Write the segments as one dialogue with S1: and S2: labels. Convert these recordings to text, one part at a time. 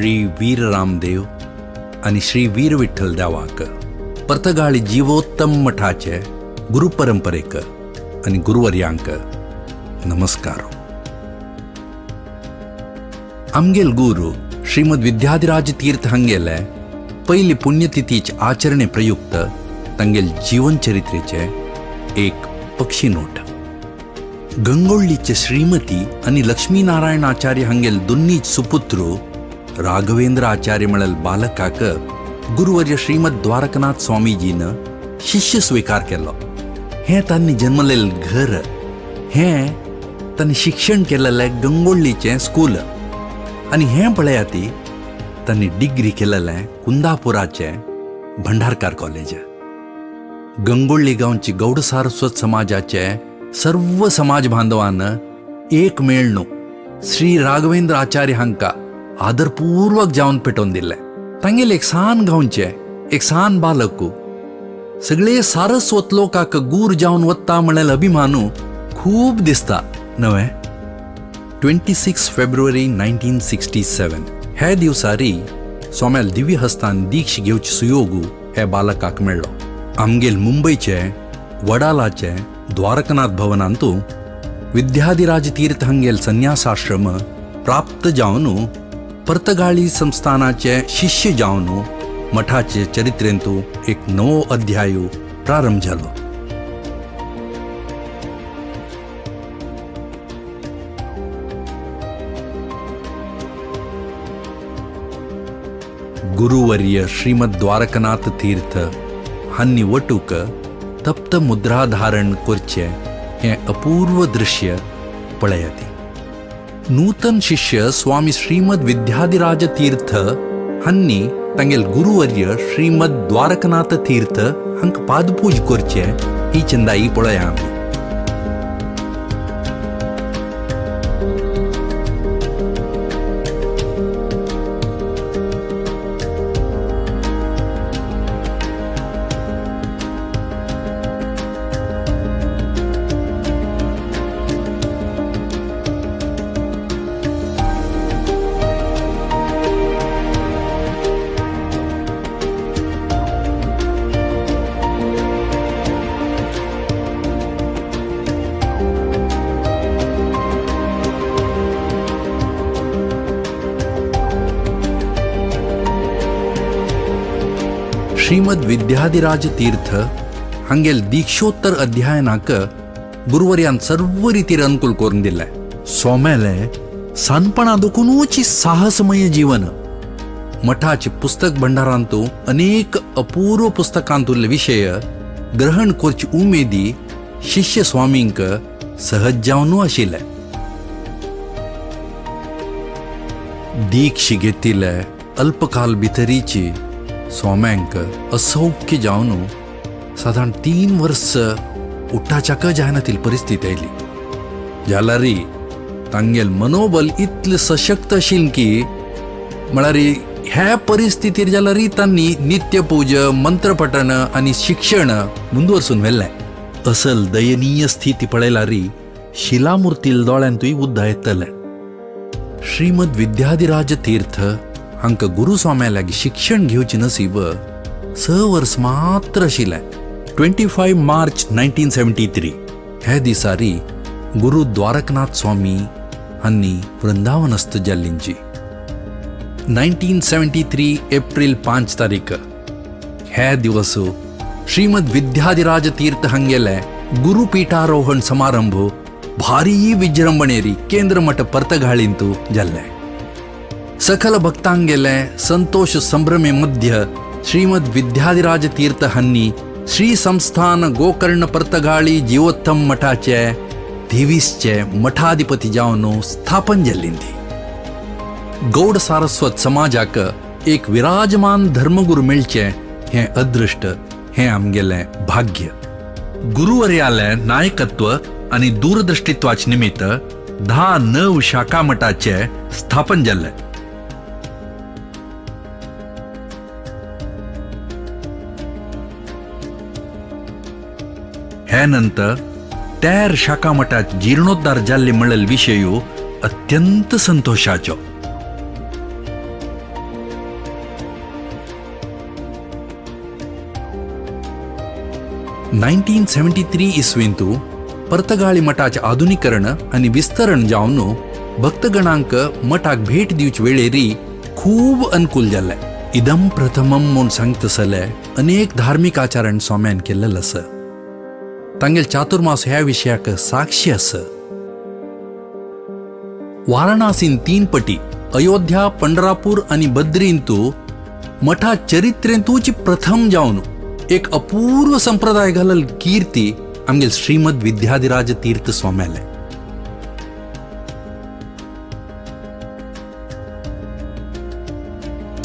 S1: श्री वीर रामदेव आनी श्री वीर विठ्ठल देवाक, पर्तगाळी जीवोत्तम मठाचे गुरुपरंपरेक आनी गुरुवर्यांक नमस्कार. आमगेल गुरु श्रीमद विद्याधिराज तीर्थ हांगेले पयली पुण्यतिथीचे आचरणे प्रयुक्त तांगेल जीवन चरित्रेचे एक पक्षी नोट. गंगोळ्ळीचे श्रीमती आनी लक्ष्मीनारायण आचार्य हांगेल दोन्ही सुपुत्र राघवेंद्र आचार्य म्हळेल बालकाक गुरुवर्य श्रीमद द्वारकनाथ स्वामीजीन शिष्य स्वीकार केलो. हें तांणी जन्मलेलें घर, हें तांणी शिक्षण केलेलें गंगोळ्ळीचें स्कूल आनी हें पळयात ती तांणी डिग्री केलेलें कुंदापुराचें भंडारकार कॉलेज. गंगोळ्ळी गांवची गौड सारस्वत समाजाचे सर्व समाज बांधवान एक मेळणू श्री राघवेंद्र आचार्य हांकां आदरपूर्वक जावन पेटोवन दिलें. तांगेले एक सान गांवचे एक सान बालकू सगळे सारस्वत लोकाक गूर जावन वता म्हणल्यार अभिमानू खूब दिसता नवें. 26 फेब्रुवारी 1967 ह्या दिवसारी सोम्याल दिव्य हस्तान दीक्ष घेवचे सुयोगू हे बालकाक मेळ्ळो. आमगेल मुंबयचे वडालाचे द्वारकनाथ भवनांतू विद्याधिराज तीर्थ हांगेल संन्यासाश्रम प्राप्त जावन पर्तगाळी संस्थानाचे शिष्य जावन मठाचे चरित्रेंतू एक नवो अध्याय प्रारंभ जालो. गुरुवर्य श्रीमद द्वारकनाथ तीर्थ हांनी वटूक तप्त मुद्राधारण करचें हें अपूर्व दृश्य पळयात. नूतन शिष्य स्वामी श्रीमद विद्याधिराज तीर्थ हांनी तांगेल गुरुवर्य श्रीमद द्वारकनाथ तीर्थ हांकां पादपूज करचें ही चंदाई पळया आमी. श्रीमद विद्याधिराज तीर्थ हांगेल दीक्षोत्तर अध्ययनाक गुरुवर्यान सर्व रितीर अनुकूल करून दिलें. सोमेले सानपणा दुखुनूच साहसमय जीवन. मठाचे पुस्तक भंडारांतू अनेक अपूर्व पुस्तकांतुले विशय ग्रहण करची उमेदी शिष्य स्वामींक सहज जावनू आशिल्ले. दीक्ष घेतिल्ले अल्पकाल भितरीची स्वाम्यांक असौख्य जावन सादारण 3 वर्स उठाच्याक जायनातील परिस्थिती आयली. जाल्यार तांगेल मनोबल इतलें सशक्त आशिल्लें की म्हळ्यार ह्या परिस्थितीर जाल्यार तांणी नित्यपूजा, मंत्रपठण आनी शिक्षण मुंदवर्सून व्हेल्लें. असल दयनीय स्थिती पळयल्यार शिलामूर्तील दोळ्यांतूय उद्दा येतलें. श्रीमद विद्याधिराज तीर्थ हांकां गुरुस्वाम्या लागीं शिक्षण घेवचें नसीब 6 वर्स मात्र आशिल्लें. 25 मार्च 1973 ह्या दिसारी गुरु द्वारकनाथ स्वामी हांणी वृंदावनस्थ जाल्लींची. 1973 एप्रिल 5 तारीख ह्या दिवस श्रीमद विद्याधिराज तीर्थ हांगेले गुरुपीठारोहण समारंभ भारी विजृंभणेरी केंद्र मठ पर्तगाळींतू जाल्ले. सकल भक्तांगेले संतोष संभ्रमे मध्य श्रीमद विद्याधिराज तीर्थ हांणी श्री संस्थान गोकर्ण पर्तगाळी जीवोत्तम मठाचे 23चे मठाधिपती जावन स्थापन जाल्ली. गौड सारस्वत समाजाक एक विराजमान धर्मगुरू मेळचें हें अदृश्ट, हें आमगेलें भाग्य. गुरुवर्यालें नायकत्व आनी दूरदृष्टित्वाचे निमित्त 10 नव शाखा मठाचे स्थापन जाल्लें. हे नंतर 13 शाखा मठात जीर्णोद्धार जाल्ले म्हणलेले विशय अत्यंत संतोषाचो. 1973 इसवेंतू पर्तगाळी मठाचें आधुनीकरण आनी विस्तरण जावन भक्तगणांक मठाक भेट दिवचे वेळेरी खूब अनुकूल जाल्लें. इदम प्रथमम म्हूण सांगतसले अनेक धार्मीक आचरण स्वाम्यान केल्लें आसा. तांगेल चातुर्मास ह्या विशयाक साक्षी आसा. वाराणसीन 3 पटी, अयोध्या, पंढरापूर आनी बद्रींतू मठा चरित्रेंतूच प्रथम जावन एक अपूर्व संप्रदाय घालल कीर्ती आमगेल श्रीमद विद्याधिराज तीर्थ स्वाम्याले.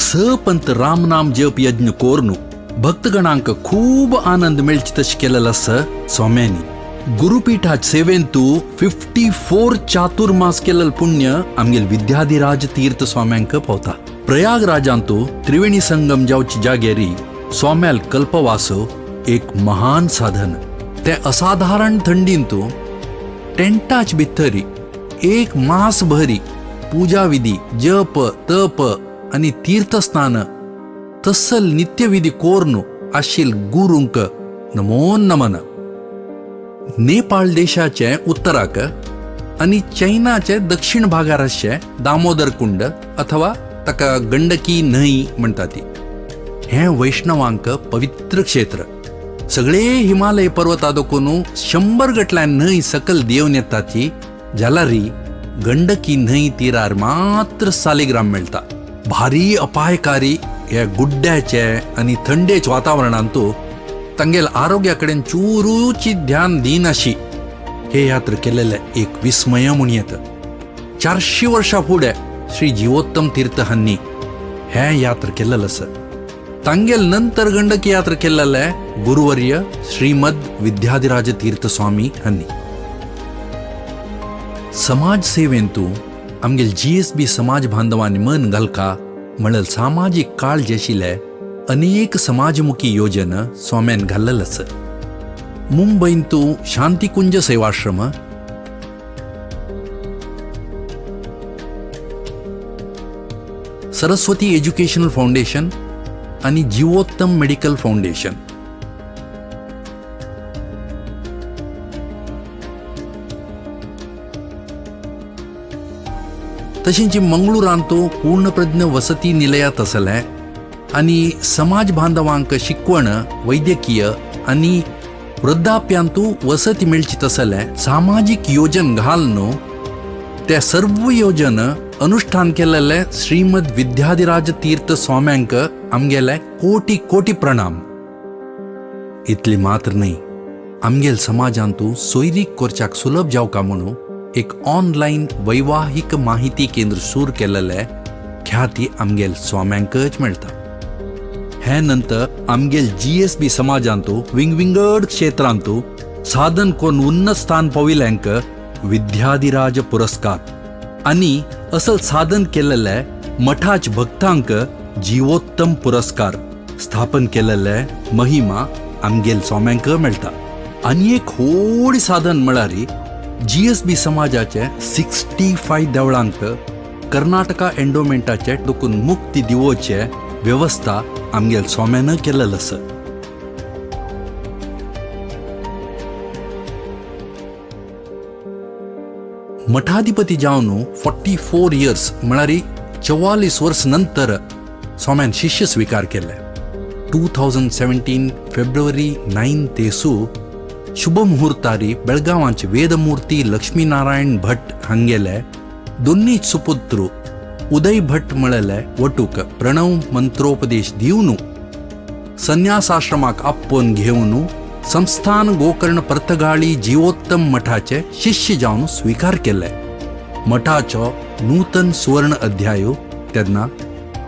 S1: सपंत रामनाम जप यज्ञ कोरनु भक्तगणांक खूब आनंद मेळचे तशें केलेलो आसा स्वाम्यांनी. गुरुपीठाच सेवेंतू 54 चातुर्मास केलेल पुण्य आमगेल विद्याधिराज तीर्थ स्वाम्यांक पावता. प्रयागराजांतू त्रिवेणी संगम जावची जागेरी स्वाम्याल कल्पवासो एक महान साधन. ते असाधारण थंडींतू टेंटाच भितरी एक मास भरी पूजा विधी, जप तप आनी तीर्थस्नान तसल नित्यविधी कोर्नु आशिल गुरूंक नमो नमन. नेपाळ देशाचे उत्तराक आनी चैनाचे दक्षिण भागार आसचे दामोदर कुंड अथवा ताका गंडकी न्हंय म्हणटा ती, हें वैष्णवांक पवित्र क्षेत्र. सगळे हिमालय पर्वता दोकून 100 गटल्यान न्हंय सकल देवन येता ती जाल्यारी गंडकी न्हंय तिरार मात्र सालिग्राम मेळटा. भारी अपायकारी ह्या गुड्ड्याचे आनी थंडेच वातावरणांतू तांगेल आरोग्या कडेन चुरूची ध्यान दिनाशी हे यात्रा केलेले एक विस्मय म्हूण येता. 400 वर्षां फुडें श्री जीवोत्तम तीर्थ हांणी हे यात्रा केलेलं आसा. तांगेल नंतर गंडकी यात्रा केलेले गुरुवर्य श्रीमद विद्याधिराज तीर्थ स्वामी हांणी. समाज सेवेंतू आमगेल GSB समाज बांधवांनी मन घालका म्हणल सामाजीक काळजी आशिल्ले अनेक समाजमुखी योजना स्वाम्यान घाल्लेल आसा. मुंबयंतू शांतिकुंज सेवाश्रम, सरस्वती एज्युकेशनल फाउंडेशन आनी जीवोत्तम मेडिकल फाउंडेशन. तशेंच मंगळूरांतू पूर्णप्रज्ञ वसती निलयात आसलें आनी समाज बांधवांक शिकवण, वैद्यकीय आनी वृद्धाप्यांतू वसती मेळची तसलें सामाजीक योजन घालून ते सर्व योजन अनुष्ठान केलेले श्रीमद विद्याधिराज तीर्थ स्वाम्यांक आमगेले कोटी कोटी प्रणाम. इतली मात्र न्हय, आमगेल समाजांतू सोयरीक कोरच्याक सुलभ जावका म्हणून एक ऑनलायन वैवाहिक माहिती केंद्र सुरू केलेले ख्याती आमगेल स्वाम्यांकच मेळटा. हे नंतर आमगेल GSB समाजांतू विंगविंगड क्षेत्रांतू साधन कोण उन्नत स्थान पाविल्यांक विद्याधिराज पुरस्कार आनी असल साधन केलेले मठाच भक्तांक जीवोत्तम पुरस्कार स्थापन केलेले महिमा आमगेल स्वाम्यांक मेळटा. आनी एक व्हड साधन म्हळ्यार GSB समाजाचे 65 देवळांक कर्नाटका एन्डोमेंटाचे दोकून मुक्ती दिवोचे वेवस्था आमगेल स्वाम्यान केलेलं आसा. मठाधिपती जावन 44 इयर्स म्हळ्यार 44 वर्स नंतर स्वाम्यान शिष्य स्वीकार केले. 2017 फेब्रुवारी 9 तेसू शुभ मुहूर्तारी बेळगांवांचे वेदमूर्ती लक्ष्मीनारायण भट हांगेले दोन्ही सुपुत्र उदय भट म्हळेले वटूक प्रणव मंत्रोपदेश दिवन संन्यासाश्रमाक आपोवन घेवन संस्थान गोकर्ण पर्तगाळी जीवोत्तम मठाचे शिष्य जावन स्वीकार केले. मठाचो नूतन सुवर्ण अध्याय तेन्ना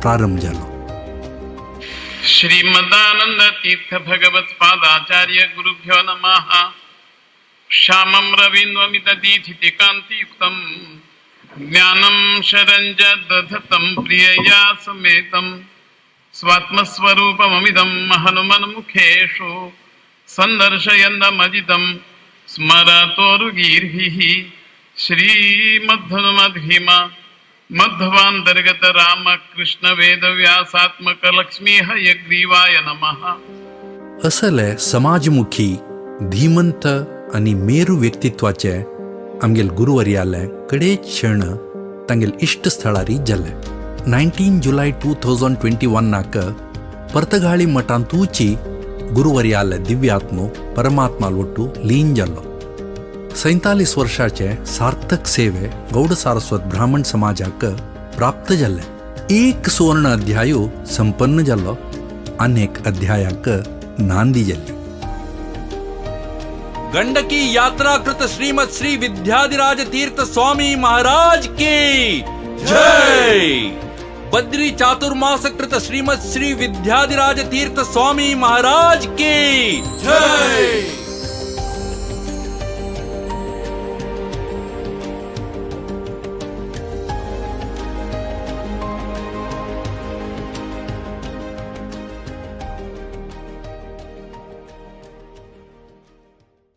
S1: प्रारंभ जालो.
S2: श्रीमदानंद तीर्थ भगवत पादाचार्य गुरुभ्यो नमः. श्यामं रवीन्द्वमितदीधिति कान्तियुक्तं ज्ञानं शरञ्ज दधतं प्रियया समेतं स्वात्मस्वरूपममिदं हनुमन्मुखेषु सन्दर्शयन्दमजितं स्मरतोरुगीर्भिः. श्रीमद्धनुमद्भीम मध्वांतर्गत रामकृष्ण वेदव्यासात्मक लक्ष्मी हयग्रीवाय नमः.
S1: असले समाजमुखी धीमंत आनी मेरू व्यक्तित्वाचे आमगेल गुरुवर्याले कडेच क्षण तांगेल इश्ट स्थळारी जाले. 19 जुलय 2021 पर्तगाळी मठांतूची गुरुवर्याले दिव्यात्मो परमात्मा ಒಟ್ಟು ಲೀನ್ जालो. 47 वर्षाचे सार्थक सेवे गौड सारस्वत ब्राह्मण समाजाक प्राप्त जाल्ले. एक सुवर्ण अध्याय संपन्न जालो, अनेक अध्यायाक नांदी जाल्ली. गंडकी यात्रा कृत श्रीमद श्री विद्याधिराज तीर्थ स्वामी महाराज की जय. बद्री चातुर्मास कृत श्रीमद श्री विद्याधिराज तीर्थ स्वामी महाराज की जय.